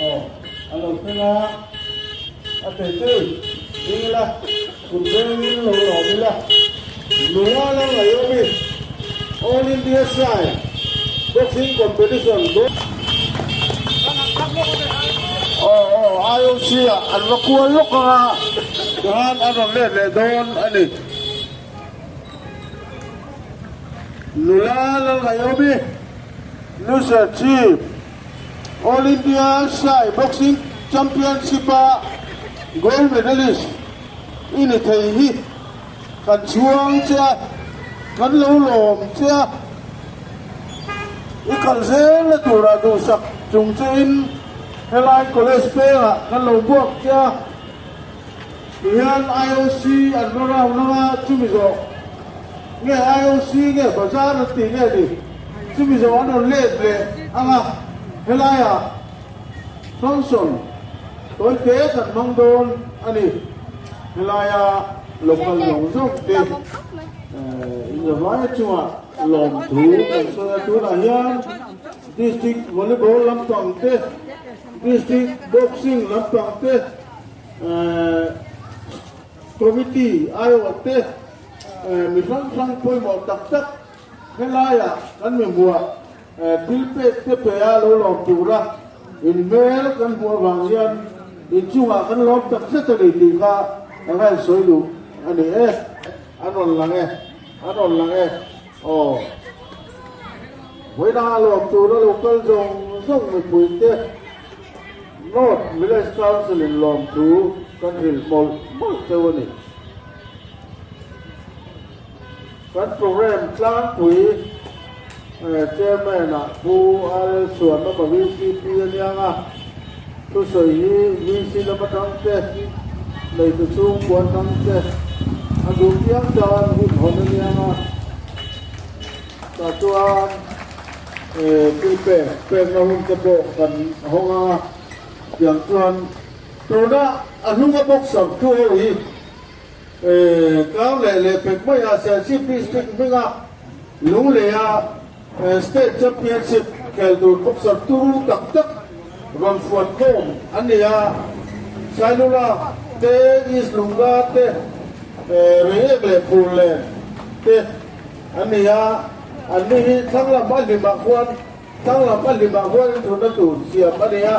Aw, a lo thleng a, a thei thei ding ila, kut vengin lo lawm ila, nula la ngaihawm i All India Sai Boxing Competition gold Aw aw IOC ah an va kual lawk ang a, tichuan an rawn let leh dawn a ni. Nula la ngaihawm i Loser Chief All India Sai Boxing Championship a gold medalist i ni thei hi kan chhuang che a, kan lo lawm che a, i kal zel na turah duhsak chung chein helai college pengah kan lo buak che a, tihian IOC an va round anga chumi zawh nge IOC nge bazar an tih nge ni? Chumi zawh an rawn let leh ang a, helaiah function tawi te kan hmang dawn a ni. Helaia local zawng zawng te inzavaia chungah lawmthu kan sawi a, tunah hian district volleyball lampang te, district boxing lampang te, committee aiawh te, mi hrang hrang pawimawh tak tak Helaiah kan mi hmuah thil pek te pe a lo lawm tura inhmel kan hmuh avang hian inchungah kan lawm tak zet a ni tih kha ka ngaih sawi duh a ni e. An rawn lang e, an rawn lang e, aw. Vawiina lawm tura lo kal zawng zawng mipuite North Village Council in lawmthu kan hrilh mawlh mawlh cheu a ni. Kan program tlangpui Chairman ah Pu RL Suanlama VCP a niang a, thusawi hi VC lam atang te, leitu chhungkua atang te a duh piang tan hun hawn a niang a, tah chuan thil pek pekna hun te pawh kan hawng a, tiang chuan tuna a hnunga boxer thu ho hi Kau leh leh pek mai a Serchhip District hminga Lungleia State Championship khel tur boxer turu tak tak rawn fuan khawm an ni a. Sailula te, East Lungga te, Reiek leh Phurlen te an ni a. An ni hi thlanglam a hlimah khuan thlanglam a hlimah khuan inthunna tur siam a ni a.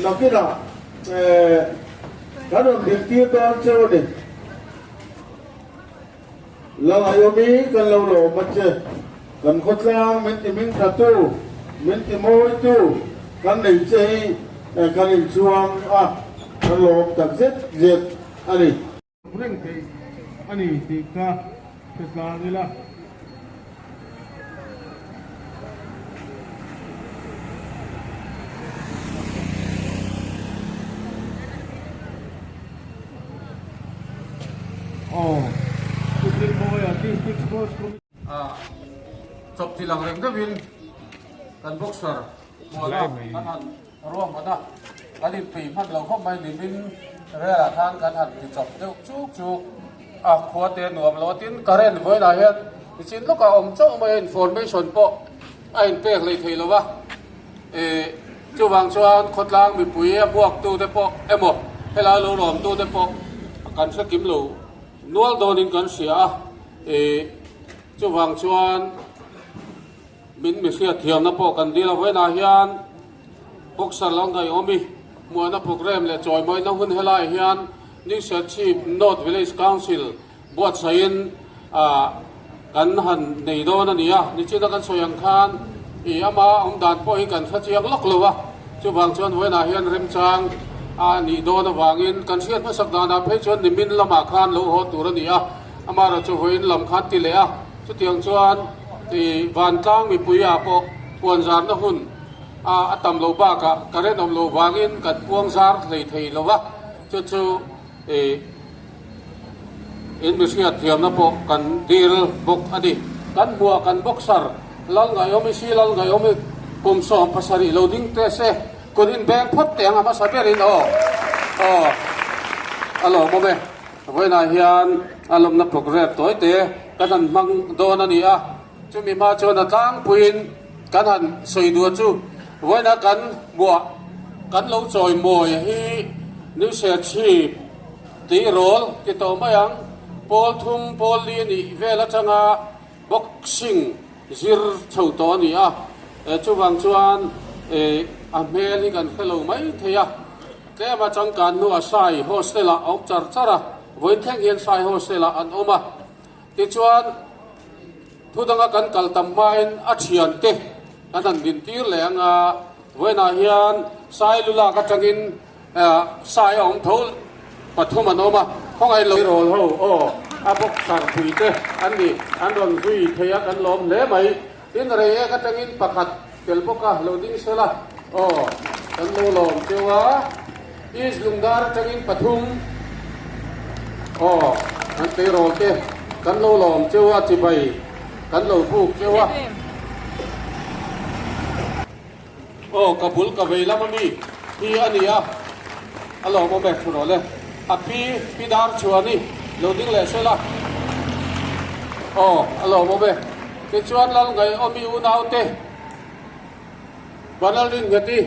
Nakinah Kan rawn ding tir dawn cheu a ni. Lalhaiawmi kan lo lawm a che. Kan khawtlang min ti hming tha tu, min ti mawi tu kan nei che hi kan inchuang a, kan lawm tak zet zet a ni. Reng theih a ni tih kha hre tlang ila. Chawp chi lang reng deuhin kan boxer muana kan han ruahman a, kan inpui hman lo khawp mai nimin relah khan kan han ti chawp deuh chuk chuk a, khua te nuam lo a tin current vawiinah hian nichin lawkah awm chauh mai a information pawh a inpek hlei thei lo va, ih chuvang chuan khawtlang mipui a buak tu te pawh emaw helai lo lawm tu te pawh kan hre kim lo nual dawnin kan hria a, ih chuvang chuan. Min mi hriatthiamna pawh kan dil a, vawiinah hian boxer lo ngaihawm i hmuahna programme leh chawimawina hun helaiah hian New Serchhip North Village Council buatsaihin kan han nei dawn a ni a, nichina kan sawi ang khan i ama awm dan pawh hi kan hre chiang lawk lo a, chuvang chuan vawiinah hian remchang a nih dawn avangin kan hriat hmasak danah phei chuan nimin lamah khan lo haw tur a ni a, amaherawhchu vawiin lam khan ti leh a. Chutiang chuan i vantlang mipuiah pawh puanzarna hun a tam lo bakah current awm loh vangin kan puangzar hlei thei lo va, chu chu i in mihriat thiamna pawh kan dil bawk a ni. Kan hmuah kan boxer Lalngaihawmi si Lalngaihawmi kum 70 lo ding teh se kut inbeng phawt teh ang a hmasa berin aw aw a lawmawm e. Vawiinah hian a lawmna programme tawi te kan han hmang dawn a ni a, chumi hma chuan a tlangpuiin kan han sawi duh chu vawiinah kan hmuah Kan lo chawimawi hi New Serchhip tihrawl ti tawh mai ang, pawl thum pawl li nih vel atanga boxing zir chho tawh a ni a, chuvang chuan a hmel hi kan hre lo mai thei a, tlema changkan hnuah Sai hostel ah a awm char char a, vawiin thleng hian Sai hostel ah an awm a, tichuan Thu danga kan kal tam hmain a thiante kan han dintir leh ang a, vawiinah hian Sailu lak atangin Sai a awm tho pathum an awm a, khawngaih lo rawl ho aw a boxer puite an ni, an rawn zui thei a kan lawm hle mai. Tin Reiek atangin pakhat tel bawk a lo ding sela aw kan lo lawm cheu a, East Lungdar atangin pathum aw kan tleirawl te kan lo lawm cheu a chibai kan lo buk cheu a. Aw ka bul ka vei lam ami hi a ni a, a lawmawm e thu rawh le, a pi pi dar chuan i lo ding leh sela aw a lawmawm e, tichuan lal ngaihawmi unaute Vanlalrin Ngheti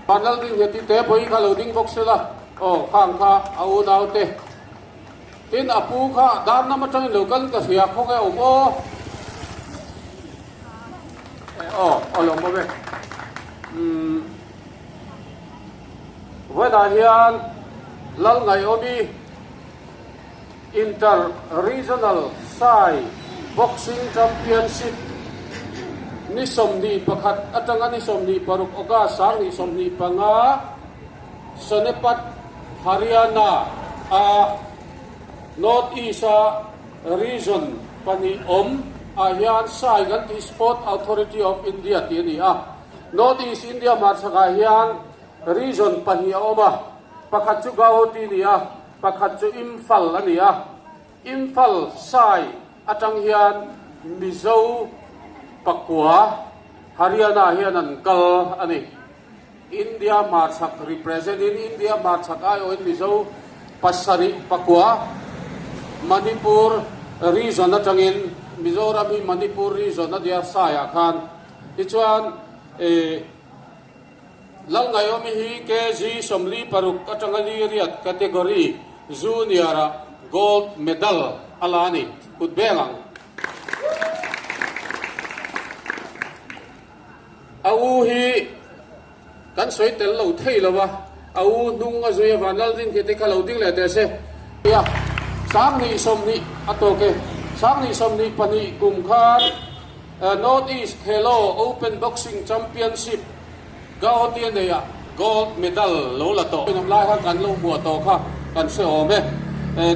Vanlalrin Ngheti te pawhin kha lo ding bawk sela aw khang kha a unaute tin a pu kha dar nam atangin lo kal ka hria khawng e awm aw. Aw, aw lo maw ve. Umm, vawiinah hian Lalngaihawmi Inter Regional Sai Boxing Championship ni 21 atanga ni 26 August 2025 Sonepat, Haryana a North East a Region pahnih awm ah hian Sai kan tih Sport Authority of India tih a ni a. North East India hmarchhak ah hian Region pahnih a awm a, pakhat chu Guwahati a ni a, pakhat chu Imphal a ni a. Imphal Sai atang hian Mizo pakua Haryana ah hian an kal a ni. India hmarchhak represent in India hmarchhak aiawhin Mizo pasarih pakua Manipur region atangin Mizoram hi Manipur region a nia saiah khan tichuan eh Lalngaihawmi hi kg 46 atanga li riat category junior ah gold medal a la a ni kut beng ang. A u hi kan sawi tel lo thei lo a, a u hnung a zui a Vanlaldin khi te kha lo ding leh teh se. Nia, 2020 a tawk e. 2022 kum khan North East Khelo Open Boxing Championship Gauhati a neih ah Gold Medal lo la tawh. Inawm lai khan kan lo hmuah tawh kha kan hre awm e.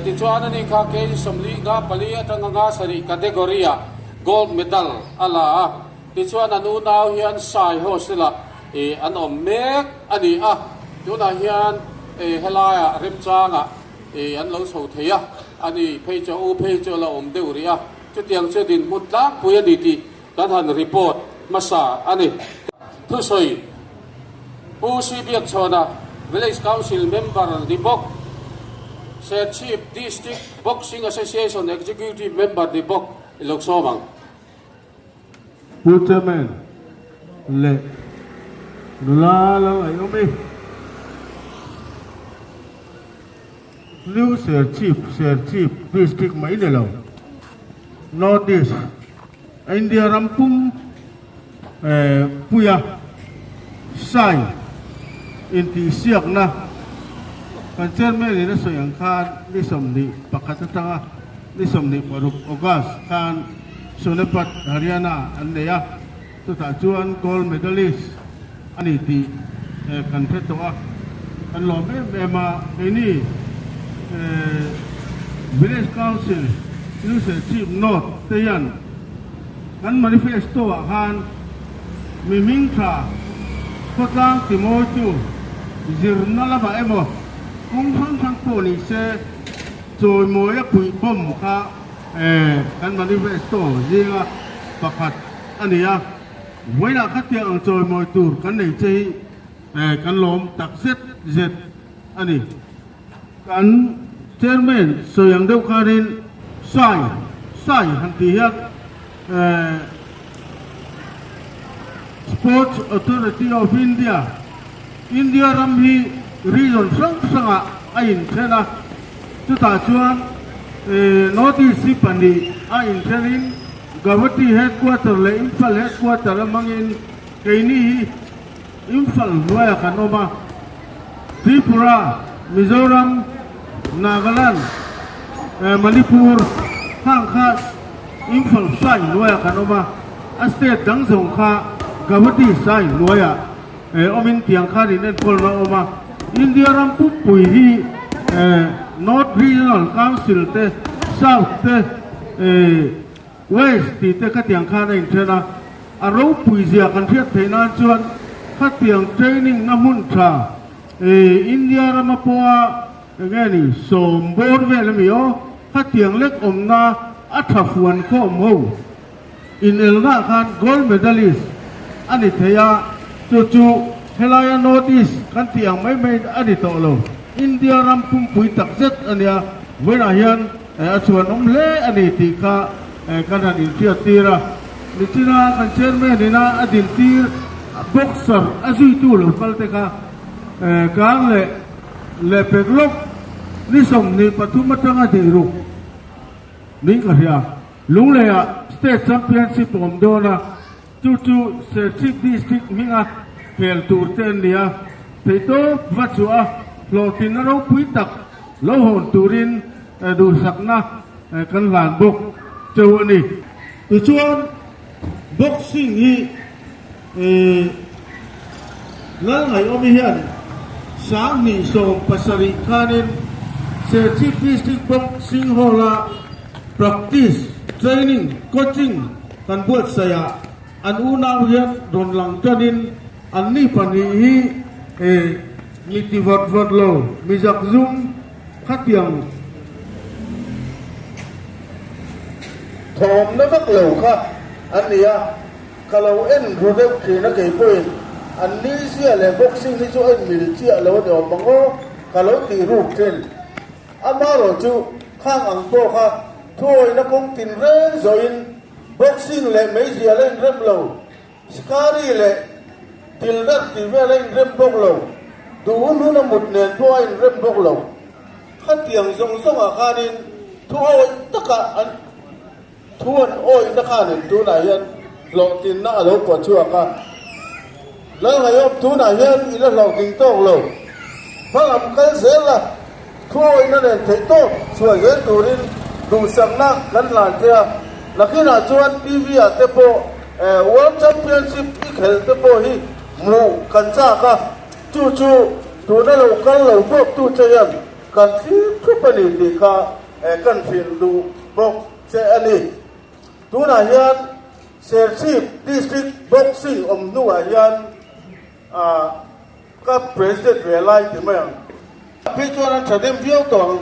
Tichuan ani kha kg 54 atanga 57 category ah Gold Medal a la a. Tichuan an unau hian Sai Hostel-ah an awm mek a ni a, tunah hian helaiah remchangah an lo chho thei a, a ni phei chu a u phei chu a la awm deuh rih a, chutiang chu dinhmun tlangpui a ni tih kan han report hmasa a ni. Thusawi Pu Sibiakchhawna, Village Council member ni bawk, Serchhip District Boxing Association Executive member ni bawk i lo sawm ang. Pu Chairman leh nula lo ngaih awm i. New Serchhip, Serchhip District mai ni lo, North East, India ram pum puia sai intihsiakna kan Chairman in a sawi ang khan ni 21 atanga ni 26 August khan Sonepat, Haryana an nei a, chutah chuan gold medalist a ni tih kan hre tawh a, kan lawm em em a, keini Village Council New Serchhip North te hian kan manifesto ah khan mi hming tha khawtlang timawitu zirna lamah emaw kawng hrang hrang pawh ni se chawimawi a puih bawm kha Kan manifesto zinga pakhat a ni a, vawiinah khatiang ang chawimawi tur kan nei che hi kan lawm tak zet zet a ni. Kan chairman sawi ang deuh khanin sai sai han tih hian Sports Authority of India. India ram hi region hrang hrangah a inthen a, chutah chuan North East hi pahnih a inthenin Guwahati headquarter leh Imphal headquarter a hmangin keini hi Imphal hnuaiah kan awm a, Tripura, Mizoram, Nagaland, Manipur hang kha Imphal sai hnuaiah kan awm a, a state dang zawng kha Guwahati sai hnuaiah awmin tiang khan in enkawlna a awm a. India ram pumpui hi North Regional Council te, South te, West tih te khatiang khan a inthen a, a ropui zia kan hriat theih nan chuan khatiang training na hmun tha India rama pawha enge ni sawm bawr vel ami aw khatiang lek awmna a tha fuan khawm ho inelna khan gold medalist a ni thei a, chu chu helaia North East kan tih ang mai mai a ni tawh lo, India ram pumpui takzet a nia, vawiinah hian A chhuanawm hle a ni tih kha kan han inhriat tir a. Nichina kan chairman ina a din tir boxer a zuitu lo kal te kha kang leh leh pek lawk ni 23 atanga dei ruk ning ka hria. Lungleiah state championship a awm dawn a. Chu chu Serchhip District hminga khel tur te an ni a, theihtawp va chhuah a hlawhtlinna ropui tak lo hawn turin duhsakna kan hlan bawk cheu a ni. Tichuan, boxing hi Lalngaihawmi hian 2017 khanin Serchhip District Boxing Hall-a practice, training, coaching, Kan buatsaih ah an unau hian rawn lang tanin an ni pahnih hi mi ti vawt vawt lo, mi zak zum khatiang thawmna vak lo kha an ni a, ka lo en ru deuh thin a kei pawhin an ni zia leh boxing hi chu a inmil chiah lo a ni awm ang aw ka lo tih ruk thin. Amaherawh chu khang ang pawh kha thuawihna kawng tin reng zawhin boxing leh meizial a inrem lo, sikari leh tildarh tih vel a inrem bawk lo, duh hun hun a mut nen pawh a inrem bawk lo. Khatiang zawng zawngah khanin thuawih takah an thu an awihna khanin tunah hian hlawhtlinna a lo pawh chhuak a. Lalngaihawm tunah hian i la hlawhtling tawk lo. Hmalam kal zel la, thuawihna nen theih tawk chhuah zel turin duhsakna kan hlan che a. Nakinah chuan TV ah te pawh World Championship i khelh te pawh hi hmuh kan chak a, chu chu tuna lo kal lo bawktu che hian kan thlir thup a ni tih kha kan hrilh duh bawk che a ni. Tunah hian Serchhip District Boxing awm hnuah hian ka President ve lai ti mai ang. Phei chuan an tha dem viau tawh ang.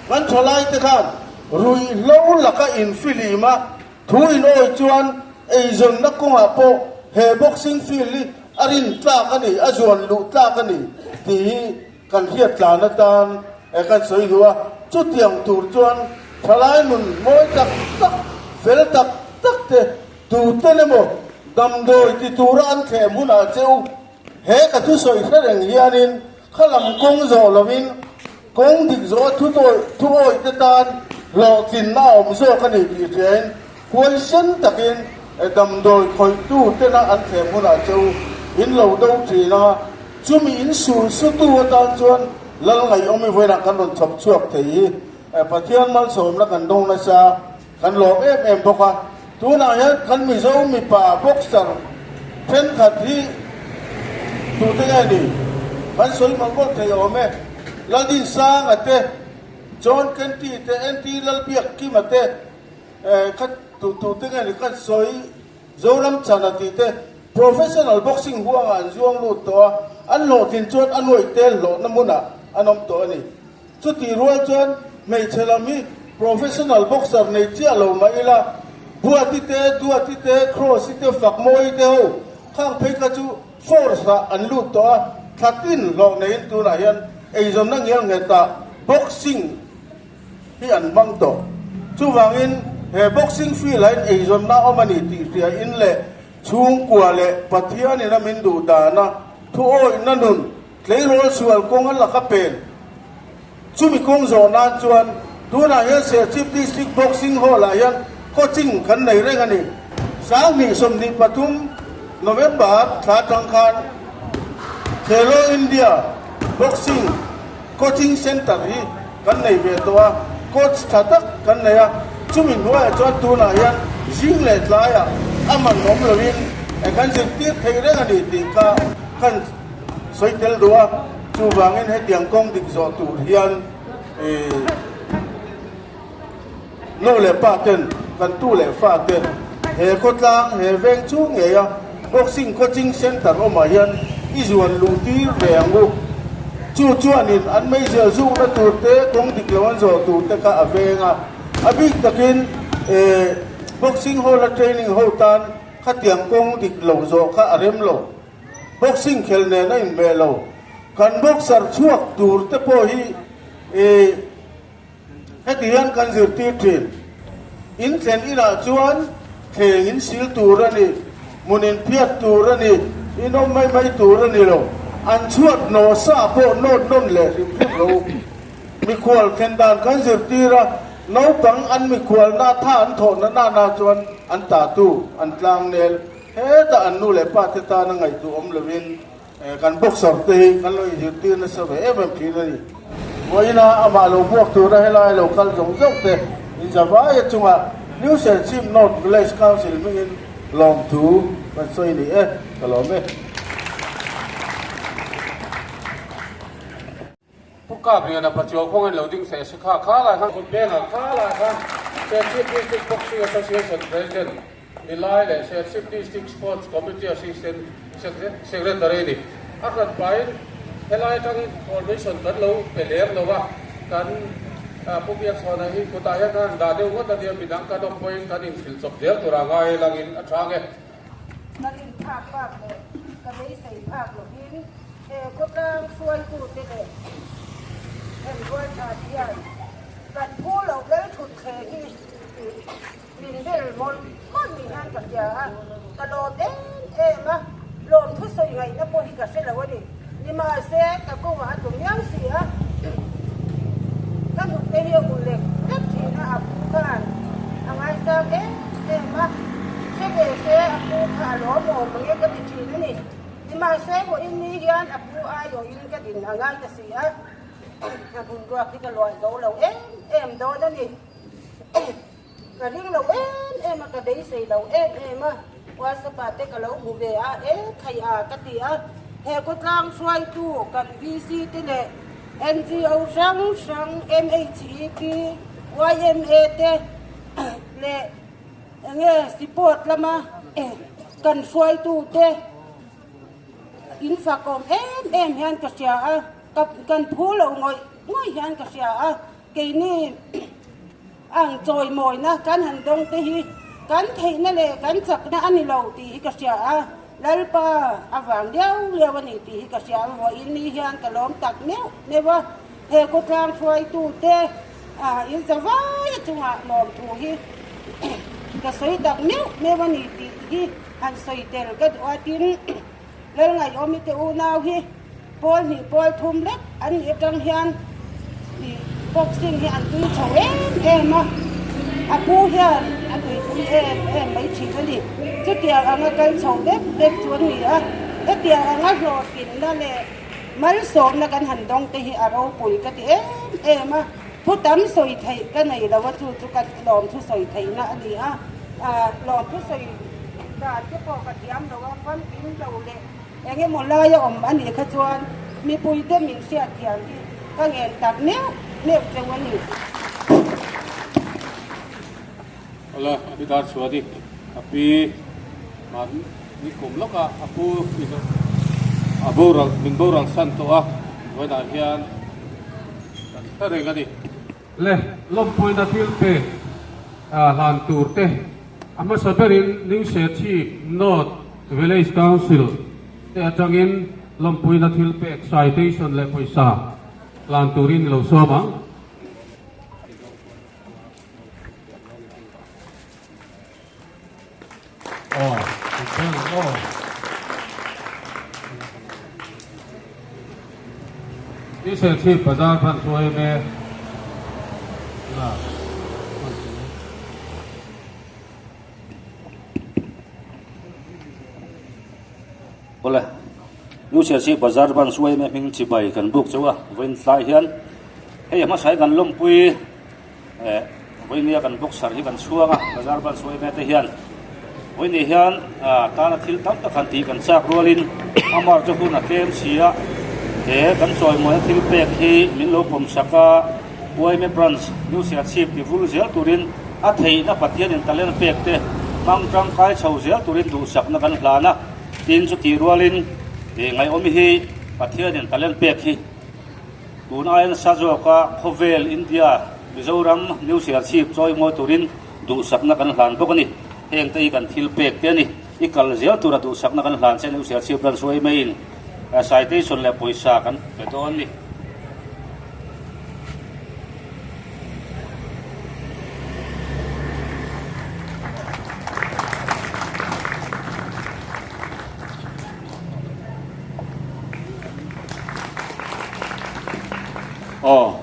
Kan thalai te khan ruihhlo laka infilim a, thu inawi chuan eizawnna kawngah pawh he boxing field hi a rin tlak a ni, a zuan luh tlak a ni tih hi Kan hriat tlan atan kan sawi duh a, chutiang tur chuan thalai nun mawi tak tak, fel tak tak te tuten emaw damdawi ti tura an thlem hunah che u, he ka thusawi hre reng hianin kha lam kawng zawh lovin kawng dik zawh a thuawih te tan hlawhtlinna a awm zawk a ni tih hriain huaisen takin damdawi khawihtu tena an thlem hunah che u in lo do thin a. Chumi in sul sutu atan chuan Lal Ngaihawmi vawiinah kan rawn chhawp chhuak thei hi Pathian malsawmna kan dawng nasa, kan lawm em em bawk a. Tunah hian kan Mizo mipa boxer thenkhat hi tute nge ni? Kan sawi mawlh mawlh thei awm e. Laldinsanga te, John Kenty te, NT Lalbiakkima te, kha tute nge ni kan sawi Zoram chana tih te Professional boxing huangah an zuang lut tawh a, an hlawhtlin chuan a nuaih tel hlawhna hmunah an awm tawh a ni. Chutih rual chuan hmeichhe lam hi professional boxer nei chiah lo mah ila, Buati te, Duati te, Cross-i te, Fakmawi te ho khang phei kha chu force-ah an lut tawh a, thla tin hlawh neiin tunah hian eizawnna ngial nghetah boxing hi an hmang tawh. Chuvangin he boxing field-ah hian eizawnna a awm a ni tih hria in leh chhungkua leh Pathianin a min duh dana thuawihna nun Tleirawl sual kawng a laka pen. Chumi kawng zawh nan chuan tunah hian Serchhip District Boxing Hall ah hian coaching kan nei reng a ni. 2023 November thla atang khan Khelo India Boxing Coaching Centre hi kan nei ve tawh a, coach tha tak kan nei a, chumi hnuaiah chuan tunah hian zing leh tlaiah a man awm loin kan zirtir thei reng a ni tih kha kan sawi tel duh a, chuvangin hetiang kawng dik zawh tur hian nu leh pa ten kan tu leh fa te he khawtlang he veng chung ngei a boxing coaching center awmah hian i zuan luh tir ve ang u. Chu chuanin an meizial zukna tur te kawng dik lo an zawh tur te kha a veng a, a bik takin boxing hall a training ho tan khatiang kawng dik lo zawh kha a rem lo. Boxing khel nen a inhmeh lo. Kan boxer chhuak tur te pawh hi heti hian kan zirtir thin. In thlen inah chuan thleng in sil tur a ni, hmun in phiat tur a ni, in awm mai mai tur a ni lo. An chhuat nawh sa pawh nawt nawn leh hrim hrim lo. Mikhual thlen dan kan zirtir a, naupang an mikhualna tha an thawhna nana chuan an tatu an tlangnel. Hetah an nu leh pa te tana ngaihtuah awm lovin kan boxer te hi kan lo inzirtir nasa ve em em thin a ni. Vawiina amah lo buak tura helai lo kal zawng zawng te inzavaia chungah New Serchhip North Village Council hmingin lawmthu kan sawi ni e, ka lawm e. Pu Kapliana Pachuau kawng in lo ding se se kha kha lai khan kut bengah kha lai khan Serchhip District Boxing Association President ni lai leh Serchhip District Sports Committee Assistant Secretary ni a hran pahin helai atangin information kan lo pe lem lo a, kan Pu Biakchhawna hi kutah hian kan han dah deuh ngawt a nia, midang kan awm pawhin kan inhrilh chawp zel tura ngai langin a chang e. Ka rinphak bak leh ka beisei phak lovin he khawtlang hruaitute leh thenrual tha te hian kan phu lo lal thut thleng hi min bel mawlh mawlh ni hian ka hria a, ka lawm em em a, lawm thusawi ngaihna pawh hi ka hre lo a ni. Nimahse ka kawngah a tum miau si a, ka hnute hi a ulh lek lek thin a, a pu khan a ngaisang em em a, hre ve se a pu kha a lawm awm ang e ka ti thin a ni. Nimahse vawiin ni hian a pu aiawhin ka din a ngai ta si a, a hun ruak hi ka luah zo lo em em dawn a ni. Ka ring lo em em a, ka beisei lo em em a, WhatsApp ah te ka lo hmu ve a, e khai a ka ti a, he khawtlang hruaitu kan VC te leh NGO hrang hrang MHEP, YMA te leh enge support lama kan hruaitu te in fakawm em em hian ka hria a, kan phu lo ngawih ngawih hian ka hria a, keini. Ang chawimawina kan han dawng te hi kan theihna leh kan chakna a ni lo tih hi ka hria a, Lalpa a vang liau liau a ni tih hi ka hria a, vawiin ni hian ka lawm tak meuh meuh a, he khawtlang hruaitu te in zavai a chungah lawmthu hi ka sawi tak meuh meuh a ni tih hi han sawi tel ka duh a, tin Lalngaihawmi te unau hi Pawl hnih pawl thum lek an nih atang hian ih boxing hi an tui chho em em a, a pu hian a tuipui em em mai thin a ni. Chutiang anga kal chho vek vek chu an ni a, hetiang anga hlawhtlinna leh malsawmna kan han dawng te hi a ropui ka ti em em a, thu tam sawi theih ka nei lo a, chu chu ka lawmthu sawi theihna a ni a, lawmthu sawi dan te pawh ka thiam lo a, famkim lo leh. Eng emaw laia awm a nih kha chuan mipuite min hriat thiam hi ka ngen tak meuh meuh cheu a ni. Awle, a pi dar chhuah ni. A pi man ni kum lawk a, a pu in a boral min boral san tawh a, vawiinah hian kan hre reng a ni. Le lawmpuina thil pek hlan tur te a hmasa berin New Serchhip North Village Council te atangin lawmpuina thil pek citation leh pawisa hlan turin i lo sawm ang. Aw, Ni Serchhip Bazar Branch yma la. Awle, New Serchhip Bazar Branch yma hming chibai kan buk chauh a, vawiin tlai hian hei a hmasa hi kan lawmpui eh vawinia kan boxer hi kan chhuang a, Bazar Branch yma te hian vawiini hian ah tana thil tam tak han tih kan chak rualin amar chu hun a tlem si a, he kan chawimawina thil pek hi min lo pawm sak a. Uaime Branch, New Serchhip ti vul zel turin a theihna Pathianin talent pek te hmang tangkai chho zel turin duhsakna kan hlan a, tin chutih rualin ngaihawm hi Pathianin talent pek hi tun aia nasa zawka khawvel India Mizoram New Serchhip chawi mawi turin duhsakna kan hlan bawk a ni. Heng te hi kan thil pek te a ni. I kal zel tura duhsakna kan hlan che New Serchhip Branch Uaime-in citation leh pawisa kan pe dawn a ni. Aw,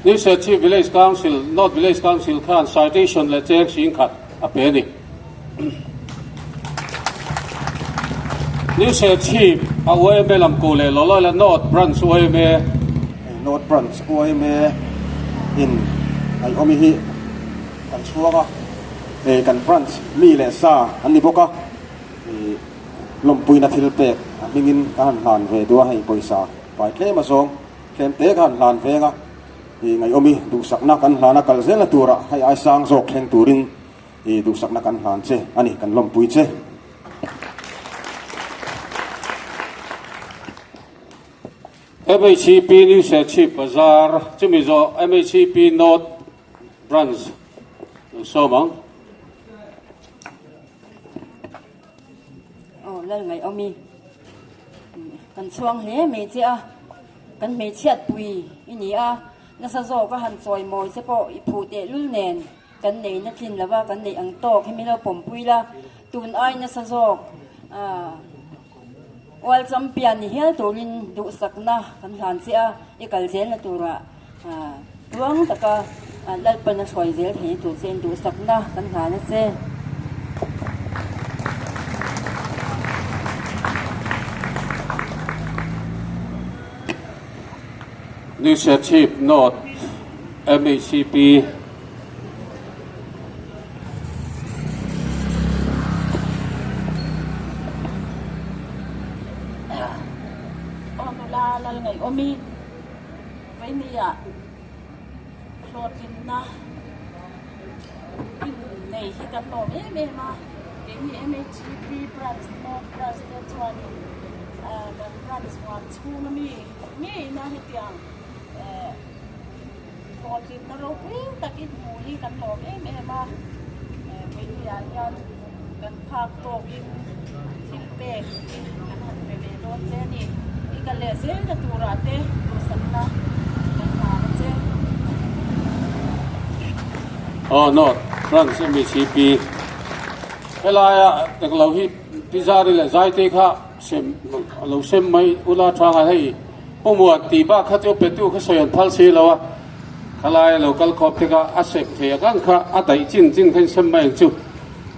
New Serchhip Village Council, North Village Council khan citation leh cheng singkhat a pe a ni. New Serchhip a yma lam ko leh Lawlawila North Branch yma. North Branch yma in an awm hi kan chhuang a, hei kan branch mi leh sa an ni bawk a, lawmpuina thil pek a hmingin ka han hlan ve duh a, hei pawisa fai tlem azawng tlem te ka han hlan veng a, ngaihawmi duhsakna kan hlan a kal zelna turah hei ai sang zawk thleng turin I duhsakna kan hlan che a ni, kan lawmpui che. MHCP New Serchhip Bazar chumi zawh MHCP North Branch lo sawm ang. Aw lal ngaih awm i kan chhuang hle mai che a, kan hmeichhiatpui i ni a, nasa zawk a han chawimawi che pawh i phuh tehlul nen. Kan nei na tlin lova kan neih ang tawk hi min lo pawmpui la, tun ai nasa zawk World Champion ni hial turin duhsakna kan hlan che a, i kal zelna turah tluang taka Lalpan a hruai zel thei tur che in duhsakna kan hlan a che. New Serchhip North MHCP. Aw nula lal ngaihawm i Vainia hlawhtlinna in nei hi kan lawm em em a, keini MHCP branch North branch te chuanin kan branch huam chhung ami ngeina hetiang eh Hlawhtlinna ropui takin hmuh hi kan lawm em em a, Veipuiah hian kan phak tawkin thil pek kan han pe ve dawn che a ni. I kal leh zelna turah te duhsakna kan hlan a che. Aw North Branch MECP helaia englo hi Pi Zari leh Zaitei kha sem lo sem mai ula thanga hei. Pumua tih bak kha chu petu kha sawi an phal si lo a, khalai a lo kal khawp te kha a sep thei a kang kha a daih chin chin kha in sem mai ang chu.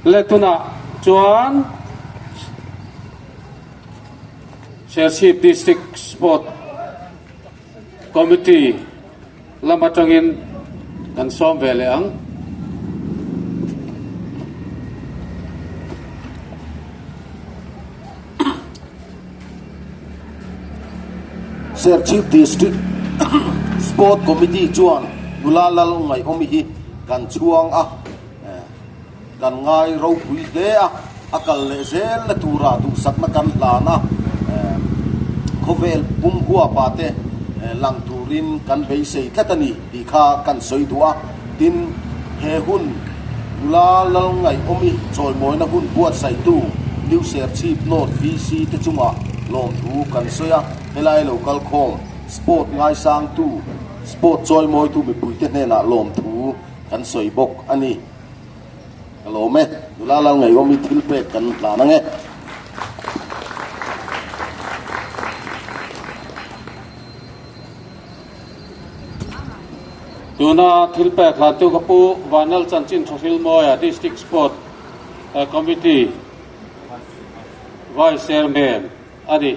Le tunah chuan Serchhip District Sport Committee lam atangin kan sawm ve leh ang. Serchhip District Sport Committee chuan nula lal ngaihawmi hi kan chhuang a, kan ngai ropui hle a, a kal leh zel na tura duhsakna kan hlan a, khawvel pum huapa te lang turin kan beisei tlat a ni tih kha kan sawi duh a, tin he hun nula lal ngaihawmi chawimawina hun buatsaihtu New Serchhip North VC te chungah lawmthu kan sawi a, helai lo kalkhawm sport ngaisangtu, sport chawimawitu mipuite hnenah lawmthu kan sawi bawk a ni. Ka lawm e, nula lal ngaihawm i thil pek kan hlan ang e. Tuna thil pek hlantu ka pu Vanlal Chanchin Thahrilmawia District Sport Committee Vice Chairman a ni.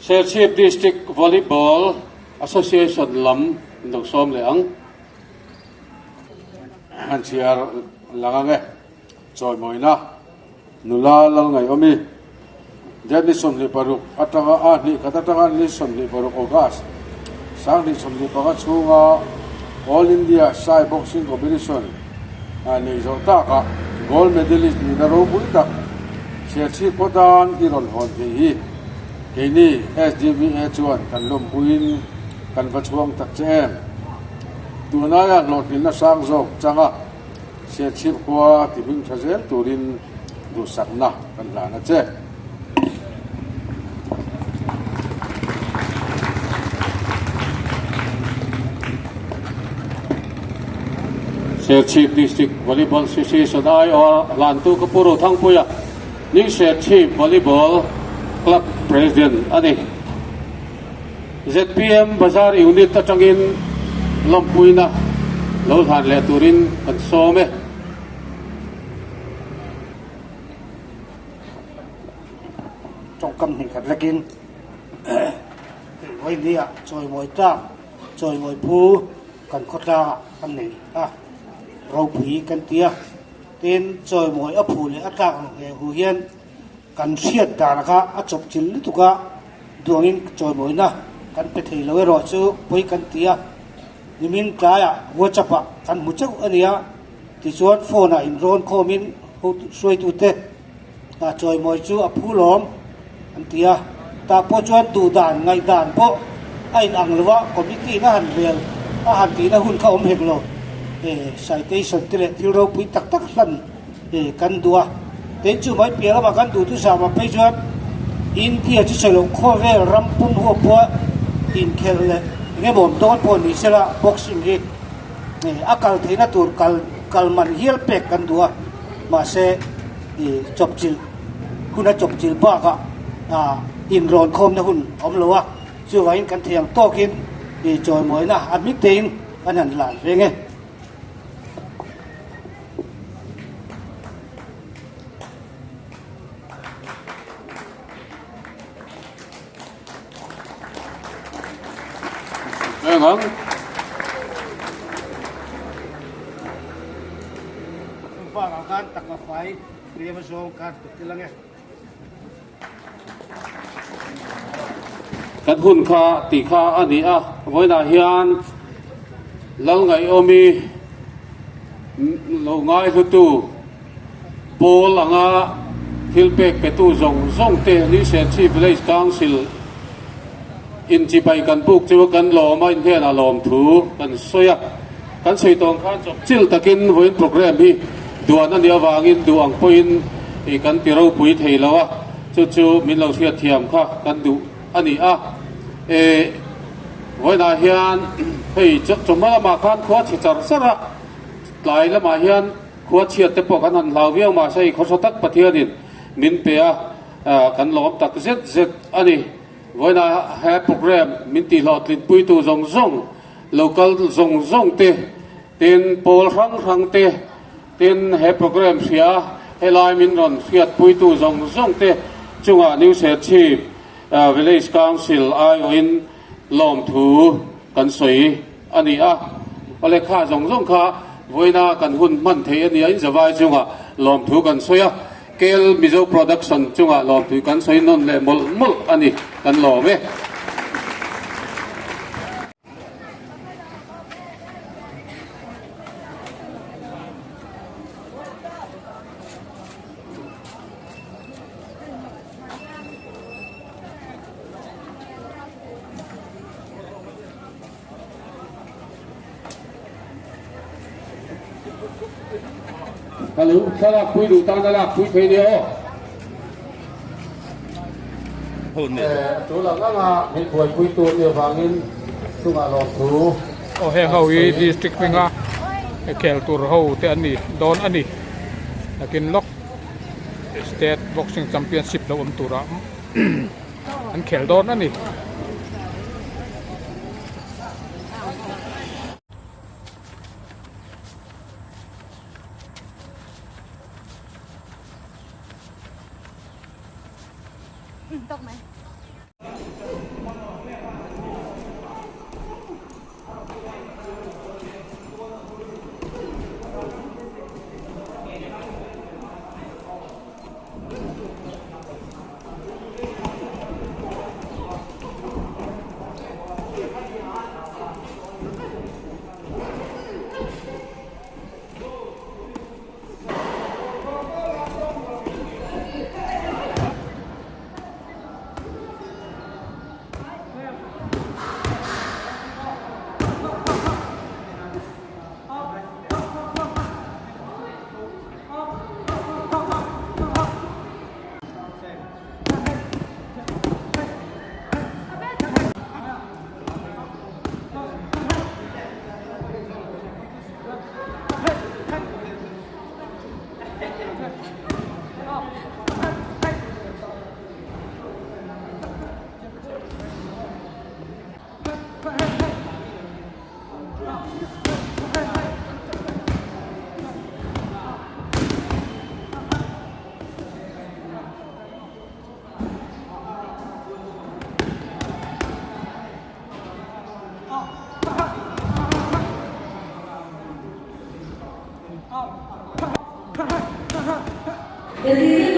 Serchhip District Volleyball Association lam in lo sawm leh ang. An chhiar lang ang e. Chawimawina nula lal ngaihawmi Date ni 26 atanga a hnih khat atanga ni 26 August 2025 chhunga All India Sai Boxing Competition nei zawh takah Gold Medalist nihna ropui tak Serchhip khaw tan i rawn hawn theih hi keini SDVA chuan kan lawmpuiin kan va chhuang tak che em. Tunaia hlawhtlinna sang zawk changa Serchhip khua ti hming tha zel turin duhsakna kan hlan a che. Serchhip District Volleyball Association aiawha hlantu ka Pu Rothangpuia, New Serchhip Volleyball Club President a ni. Zpm Bazar Unit atangin lawmpuina lo hlan leh turin kan sawm e. Tawngkam hnih khat lekin vawinia chawimawi tlak, chawimawi phu kan khawtlangah kan nei a, ropui kan ti a. Tin, chawimawi a phu leh a tlak ang he hu hian Kan hriat dan kha a chawp chil lutuk a, duangin chawimawina kan pe thei lo erawh chu pawi kan ti a, nimin tlaiah WhatsApp ah kan hmu chauh a nia, tichuan phone ah inrawn khawmin hruaitute chawimawi chu a phu lawm an ti a, tah pawh chuan duhdan ngaihdan pawh a inang lo a, committee in a han rel a han tihna hun kha awm hek lo, citation te leh thil ropui tak tak hlan. Kan duh a, tin chu mai piah lamah kan duh thusam ah phei chuan India chu sawi loh khawvel ram pum huap pawha inkhelh leh eng emaw awm dawn pawh ni sela boxing hi a kal theihna tur kal kal man hial pek kan duh a, mahse chawpchilh hun a chawpchilh bakah inrawn khawmna hun a awm lo a, chuvangin kan thei ang tawkin chawimawina a hming tein kan han lan veng e. Engang. Bang kan takma fai tlem zawng kan pe tel ange. Kan hun kha tih kha a ni a, vawiinah hian Lalngaihawmi lo ngaihlutu pawl anga thil pek petu zawng zawng te New Serchhip Village Council in chibai kan buk chu kan lawm a, in hnenah lawmthu kan sawi a, kan sawi tawng khan chawp chil takin vawiin programme hi duan a nih avangin duh ang pawhin ih kan ti ropui thei lo a, chu chu min lo hriat thiam kha kan duh a ni a. Ih vawiinah hian hei chawhma lamah khan khua chhe char char a, tlai lamah hian khua chhiat te pawh kan han hlau viau mahse hei khawhraw tak Pathianin min pe a, kan lawm tak zet zet a ni. Vawiinah he programme min tihhlawhtlinpuitu zawng zawng Local zawng zawng te, tin pawl hrang hrang te, tin he programme hria helai min rawn hriatpuitu zawng zawng te chungah New Serchhip Village Council aiawhin lawmthu kan sawi a ni a. Awle kha zawng zawng kha vawiina kan hun hman theih a nia in zavai chungah lawmthu kan sawi a, KL Mizo Production chungah lawmthu kan sawi nawn leh mawlh mawlh a ni, kan lawm e. Hello, thlalak pui duh tan a lak pui thei nia aw. Tul ang anga min buaipui tur nih avangin chungah lawmthu. Aw heng ho hi district hminga khel tur ho te an ni dawn a ni. Nakin lawk state boxing championship lo awm turah an khel dawn a ni. mai.